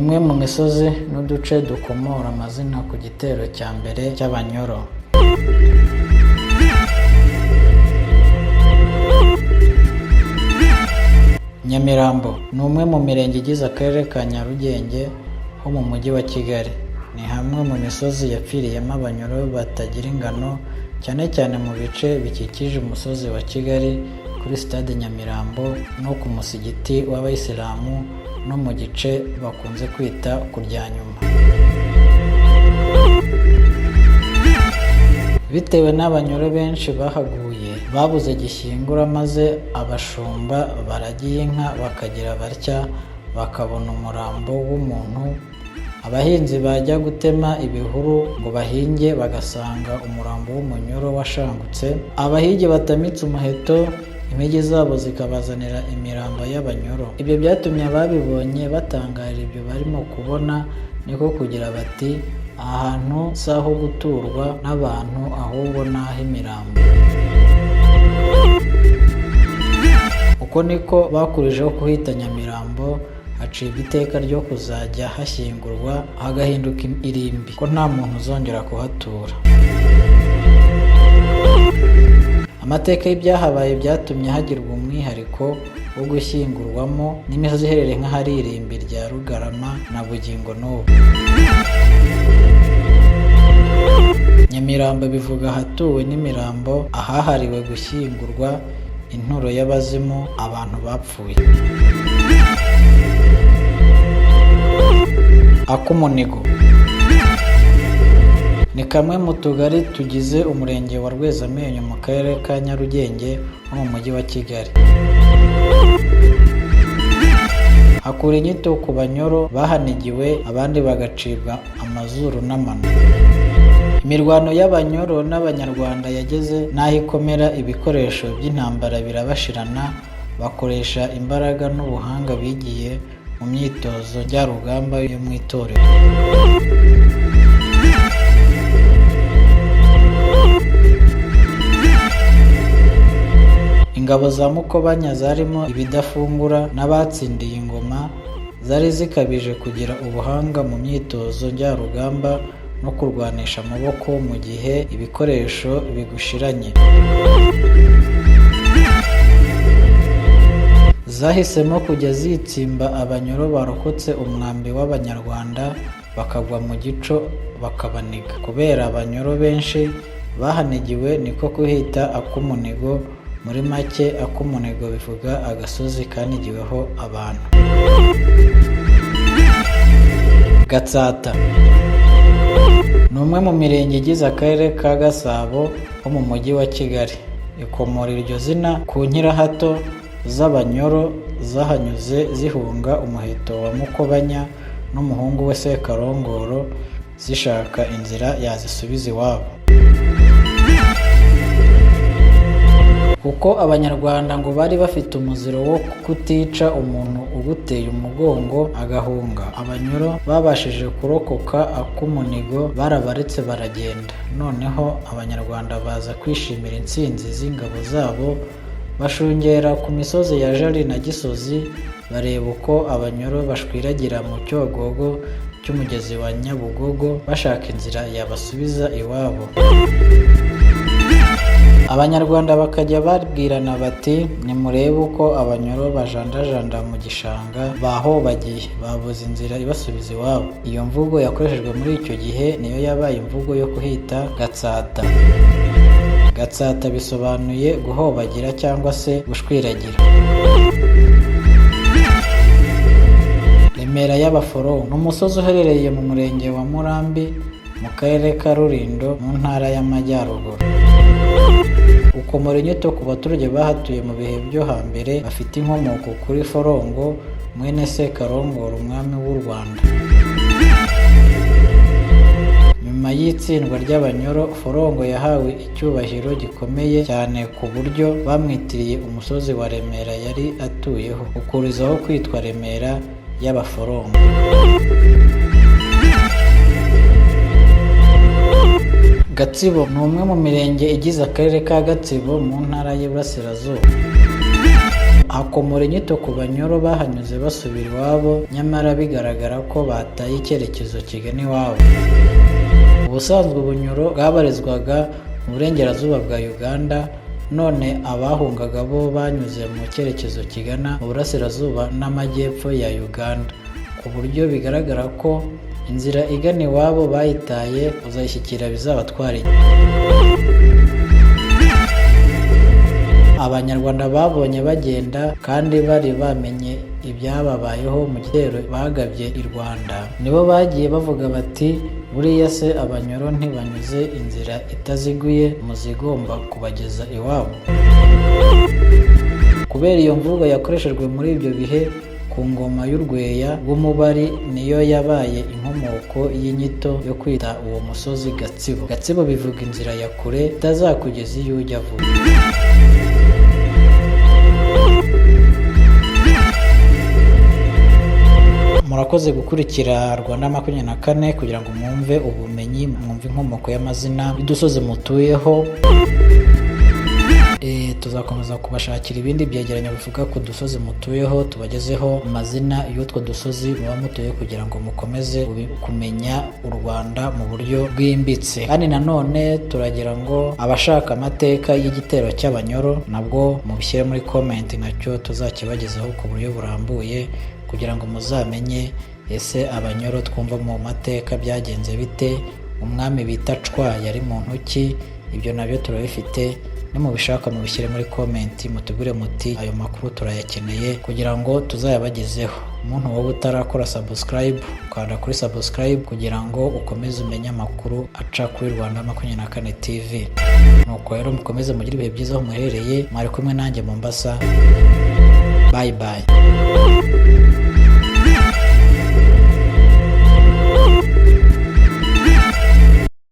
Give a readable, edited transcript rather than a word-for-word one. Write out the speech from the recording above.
Ni imwe mu misozi n'uduce dukomora amazina ku gitero cya mbere cy'Abanyoro. Nyamirambo ni umwe mu mirenge igize Akarere ka Nyarugenge ho mu Mujyi wa Kigali. Ni hamwe mu misozi yapfiriyemo Abanyoro batagira ingano, cyane cyane mu bice bikikije umusozi wa Kigali, kuri Sitade Nyamirambo no ku musigiti w'Abayisilamu no mu gice bakunze kwita ku Ryanyuma. Bitewe n'Abanyoro benshi bahaguye, babuze gishyingura, maze abashumba baragiye inka bakagira batya bakabona umurambo w'umuntu, abahinzi bajya gutema ibihuru ngo bahinge bagasanga umurambo w'Umunyoro washangutse, abahigi batamitse umuheto impigi zabo zikabazanira imirambo y'Abanyoro. Ibyo byatumye ababibonye batangarira ibyo barimo kubona, niko kugira bati: "Aha hantu si aho guturwa n'abantu, ahubwo ni ah'imirambo." Uko niko bakurijeho kuhita Nyamirambo, hacibwa iteka ryo kuzajya hashyingurwa hagahinduka irimbi, ko nta muntu uzongera kuhatura. Amateka y'ibyahabaye byatumye hagirwa umwihariko wo gushyingurwamo n'imisozi iherereye nk'ahari irimbi rya Rugarama na bugingo n'ubu. Nyamirambo bivuga ahatuwe n'imirambo, ahahariwe gushyingurwa inturo y'abazimu, abantu bapfuye. Ak'umunigo ni kamwe mu tugari tugize Umurenge wa Rwezamenyo mu Karere ka Nyarugenge ho mu Mujyi wa Kigali. Hakura inyito ku Banyoro bahanigiwe, abandi bagacibwa amazuru n'amano. Imirwano y'Abanyoro n'Abanyarwanda yageze n'aho ikomera, ibikoresho by'intambara birabashirana, bakoresha imbaraga n'ubuhanga bigiye mu myitozo njyarugamba yo mu itorero. Ingabo za Mukobanya zarimo ibidafungura n'abatsindiye ingoma, zari zikabije kugira ubuhanga mu myitozo njyarugamba no kurwanisha amaboko mu gihe ibikoresho bigushiranye. Zahisemo kujya zitsimba Abanyoro barokotse umwambi w'Abanyarwanda bakagwa mu gico bakabaniga. Kubera Abanyoro benshi bahanigiwe, niko kuhita Ak'umunigo. Muri make, Ak'umunigo bivuga agasozi kanigiweho abantu. Gatsata ni umwe mu mirenge igize Akarere ka Gasabo ho mu Mujyi wa Kigali. Ikomora iryo zina ku nkirahato z'Abanyoro zahanyuze zihunga umuheto wa Mukobanya n'umuhungu we Sekarongoro, zishaka inzira yazisubiza iwabo. Kuko Abanyarwanda ngo bari bafite umuziro wo kutica umuntu uguteye umugongo agahunga, Abanyoro babashije kurokoka ak'umunigo barabaretse baragenda. Noneho Abanyarwanda baza kwishimira intsinzi z'ingabo zabo, bashungera ku misozi ya Jali na Gisozi, bareba uko Abanyoro bashwiragira mu cyogogo cy'umugezi wa Nyabugogo bashaka inzira yabasubiza iwabo. Abanyarwanda bakajya babwirana bati: "Nimurebe uko Abanyoro bajandajanda mu gishanga, bahobagiye, babuze inzira ibasubiza iwabo." Iyo mvugo yakoreshejwe muri icyo gihe niyo yabaye imvugo yo kuhita Gatsata. Gatsata bisobanuye guhobagira cyangwa se gushwiragira. Remera y'Abaforongo ni umusozi uherereye mu Murenge wa Murambi mu Karere ka Rulindo mu Ntara y'Amajyaruguru. Ukomora inyito ku baturage bahatuye mu bihe byo hambere, bafite inkomoko kuri Forongo mwene Sekarongoro, umwami w'u Rwanda. Nyuma y'itsindwa ry'Abanyoro, Forongo yahawe icyubahiro gikomeye cyane ku buryo bamwitiriye umusozi wa Remera yari atuyeho, ukurizaho kwitwa Remera y'Abaforongo. Gatsibo ni umwe mu mirenge igize Akarere ka Gatsibo mu Ntara y'Iburasirazuba. Hakomora inyito ku Banyoro bahanyuze basubira iwabo, nyamara bigaragara ko bataye icyerekezo kigana iwabo. Ubusanzwe Ubunyoro bwabarizwaga mu burengerazuba bwa Uganda, none abahungaga bo banyuze mu cyerekezo kigana mu burasirazuba n'amajyepfo ya Uganda, ku buryo bigaragara ko inzira igana iwabo bayitaye, kuzayishyikira bizabatwara igihe. Abanyarwanda babonye bagenda kandi bari bamenye ibyababayeho mu gitero bagabye i Rwanda, nibo bagiye bavuga bati: "Buriya se Abanyoro ntibanyuze inzira itaziguye mu zigomba kubageza iwabo?" Kubera iyo mvugo yakoreshejwe muri ibyo bihe ku ngoma y'Urweya rw'Umubari, niyo yabaye inkomoko y'inyito yo kwita uwo musozi Gatsibo. Gatsibo bivuga inzira ya kure itazakugeza iyo ujya vuba. Murakoze gukurikira Rwanda 24 kugira ngo mwumve ubumenyi, mwumve inkomoko y'amazina y'udusozi mutuyeho. Tuzakomeza kubashakira ibindi byegeranyo bivuga ku dusozi mutuyeho, tubagezeho amazina y'utwo dusozi muba mutuye kugira ngo mukomeze kumenya u Rwanda mu buryo bwimbitse. Kandi nanone turagira ngo abashaka amateka y'igitero cy'Abanyoro nabwo mubishyire muri comment, nacyo tuzakibagezeho ku buryo burambuye kugira ngo muzamenye ese Abanyoro twumva mu mateka byagenze bite, umwami bita Cwa yari muntu ki. Ibyo nabyo turabifite, nimubishaka mubishyire muri comment, mutubwire muti ayo makuru turayakeneye kugira ngo tuzayabagezeho. Umuntu wowe utarakora subscribe, ukanda kuri subscribe kugira ngo ukomeze umenye amakuru aca kuri Rwanda 24 TV. Nuko rero mukomeze mugire ibihe byiza aho muherereye. Mwari kumwe nanjye Mombasa. Bye bye.